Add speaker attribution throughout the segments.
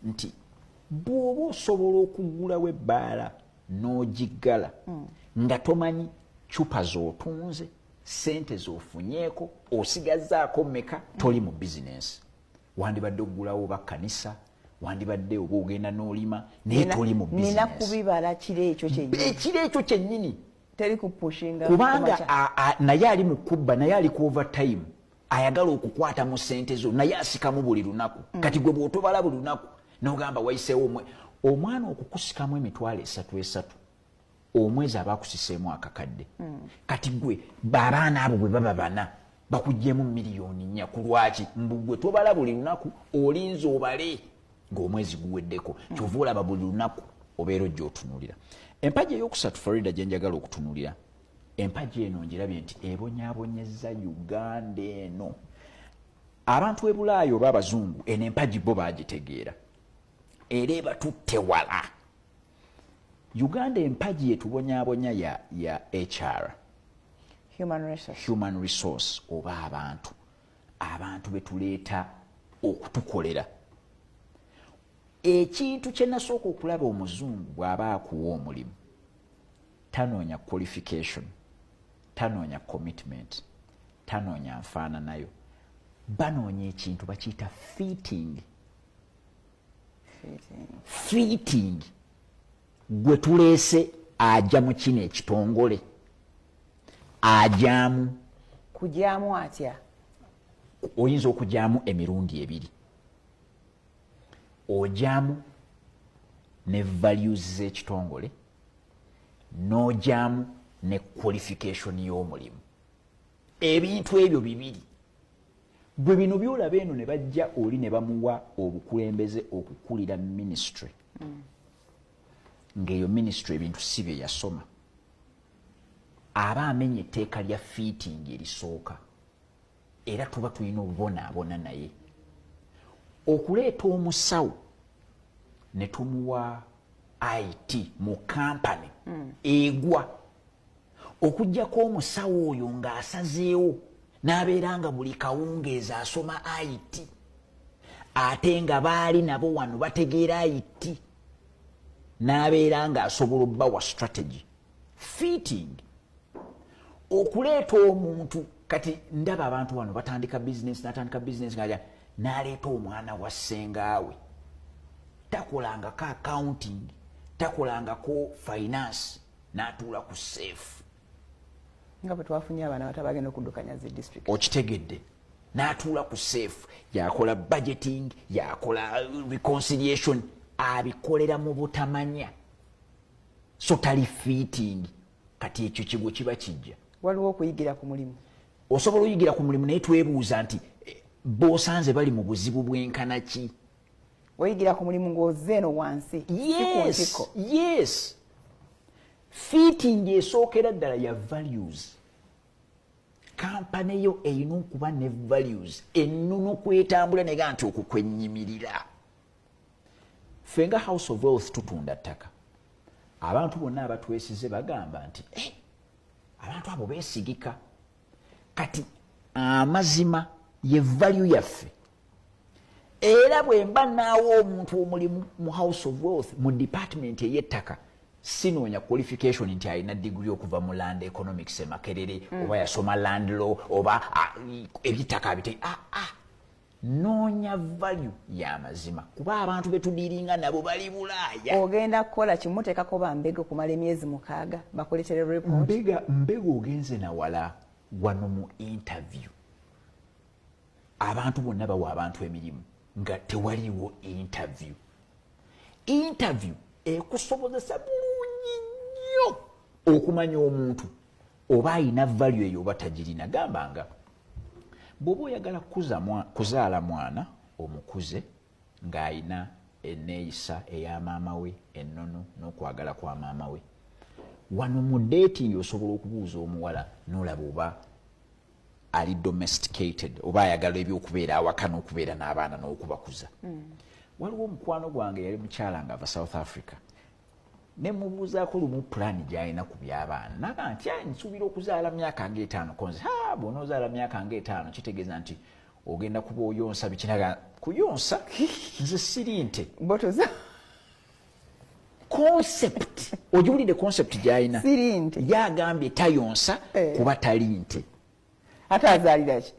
Speaker 1: Nti bw'oba osobola okuggulawo ebbaala n'ogiggala nga tomanyi cupa z'otunze, sente z'ofunyeeko, osigazzaako meka, toli mu bizinensi. Wandibadde oggulawo oba kanisa, wandibadde oba ogenda n'olima, naye toli mu
Speaker 2: nina
Speaker 1: bizinensi.
Speaker 2: Kubibala kiro ekyo kyennyini.
Speaker 1: Ekiro ekyo kyennyini.
Speaker 2: Teri kupushinga.
Speaker 1: Kubanga naye ali mu kubba, naye ali ku overtime, ayagala okukwata mu sente zo, naye asikamu buli lunaku. Kati gwe bw'otobala buli lunaku nogamba wayiseewo omwe, omwana okukusikamu 30,000 esatu omwezi, aba akusiseemu akakadde. Kati gwe abaana abo bwe baba bana, bakugyemu 4 million. Ku lwaki? Mbu gwe tobala buli lunaku, olinza obale ng'omwezi guweddeko. Kyova olaba buli lunaku obeera ojja otunulira. Empagi eyokusatu, Farida, gye njagala okutunulira, empagi eno ngirabye nti ebonyaabonyeza Uganda eno. Abantu e Bulaaya oba abazungu, eno empagi bo bagitegeera era ebatutte wala. Uganda empagi etubonyaabonya ya HR.
Speaker 2: Human resource.
Speaker 1: Human resource oba abantu betuleeta okutukolera. Ekintu kye nasooka okulaba, omuzungu bw'aba akuwa omulimu tanoonya qualification, tanoonya commitment, tanoonya nfaananayo, banoonya ekintu bakiyita fitting. Fitting, gwe tuleese ajja mu kino ekitongole ajaamu.
Speaker 2: Kujaamu atya?
Speaker 1: Oyinza okujaamu emirundi ebiri. Ojaamu ne values z'ekitongole, n'ojaamu ne qualification y'omulimu. Ebintu ebyo bibiri gwe bino byolaba eno ne bajja oli ne bamuwa obukulembeze okukulira ministry, ng'eyo ministry ebintu si bye yasoma, aba amenya etteeka lya fitting erisooka. Era tuba tulina obubonaabona naye okuleeta omusawo ne tumuwa IT mu kampany egwa okugjako omusawo oyo ng'asazeewo n'abeera nga buli kawungeezi asoma IT, ate nga baali nabo wano bategeera IT, n'abeera ng'asobola obbawa strategy. Fitting, okuleeta omuntu. Kati ndaba abantu wano batandika bizinesi, natandika bizinesi nga n'aleeta omwana wa ssengaawe, takolangako accounting, takolangako finance, n'atuula ku safe.
Speaker 2: Nga bwe twafunye abaana bato abagenda okuddukanya zi district.
Speaker 1: Okitegedde? N'atuula ku safe, yakola budgeting, yakola reconciliation, abikolera mu butamanya, so tali fitting. Kati ekyo kigwo kiba kijja.
Speaker 2: Waliwo okuyigira ku mulimu.
Speaker 1: Osobola oyigira ku mulimu, naye twebuuza nti b'osanze bali mu buzibu bwenkana ki?
Speaker 2: Oyigira ku mulimu ng'ozze eno wansi, si ku ntikko.
Speaker 1: Yes, fitting esookera ddala ya values. Kampani yo erina okuba ne values ennono kwetambula nega nti okwo kwenyimirira. Ffe nga House of Wealth tutunda ttaka. Abantu bonna abatwesize bagamba nti, "Eh, abantu abo beesigika." Kati amazima ye value yaffe. Era bwe mba naawa omuntu omulimu mu House of Wealth mu department ey'ettaka, sinoonya qualification nti alina digiri okuva mu land economics e Makerere, oba yasoma land law, oba ebyettaka abite. Noonya value y'amazima, kuba abantu betudiringa nabo bali Bulaaya.
Speaker 2: Ogenda kukola kimuteekako bambega okumala emyezi 6 bakuleetere report.
Speaker 1: Mbega mbega ogenze nawala wano mu interview. Abantu bonna bawa abantu emirimu nga tewaliiwo interview. Interview ekusobozesa bulungi nnyo okumanya omuntu oba ayina value eyo oba tagirina. Gamba nga bw'oba oyagala kuzaala mwana omukuze ng'ayina eneeyisa eya maama we, ennono n'okwagala kwa maama we, wano mu dating osobola okubuuza omuwala n'olaba oba ali domesticated, oba ayagala ebyokubeera awaka n'okubeera n'abaana n'okubakuza. Waliwo omukwano gwange yali mukyala nga ava South Africa, ne mubuuzaako lumu pulaani gy'alina ku by'abaana, naga nti, "Ah, nsuubira okuzaala myaka ngaetaano." Konze, "Ha, bw'onoozaala myaka ngaetaano kitegeeza nti Ogenda kuba oyonsa bikinaga kuyonsa, nze siri nte.
Speaker 2: Botoza.
Speaker 1: Concept ogiwulidde, concept gyalina.
Speaker 2: Siri nte.
Speaker 1: Yagambye tayonsa kuba tali nte.
Speaker 2: Ate azaalira ki?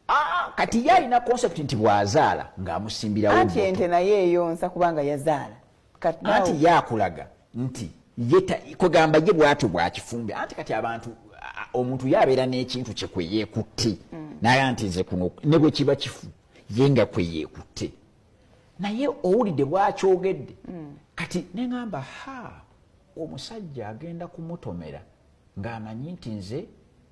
Speaker 1: Ah, kati ye alina concept nti bw'azaala ng'amusimbirawo.
Speaker 2: Anti ente naye eyonsa kubanga yazaala. Kati
Speaker 1: anti ye akulaga nti ye kwegamba ye bwatyo bwakifumbe. Anti kati abantu, omuntu ye abeera n'ekintu kye kwe yeekutte, naye nti nze kuno ne bwe kiba kifu, ye nga kwe yeekutte. Naye owulidde bwakyogedde. Kati neŋamba, ha, omusajja agenda kumutomera ng'amanyi nti nze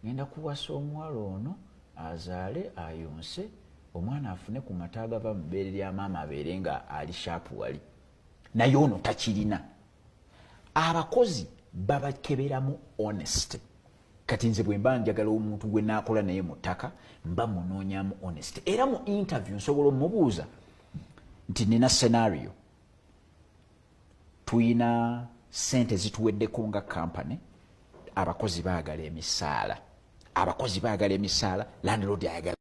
Speaker 1: ngenda kuwasa omuwala ono azaale, ayonse omwana, afune ku mata agava mu bbeere lya maama, abeere nga ali sharp wali. Naye ono takirina. Abakozi babakeberamu honesty. Kati nze bwe mba njagala omuntu gwe naakola naye mu ttaka, mba munoonyamu honesty. Era mu interview nsobola omubuuza nti nina scenario, tuyina sente zituweddeko nga company, abakozi baagala emisaala, abakozi baagala emisaala, landlord ayagala.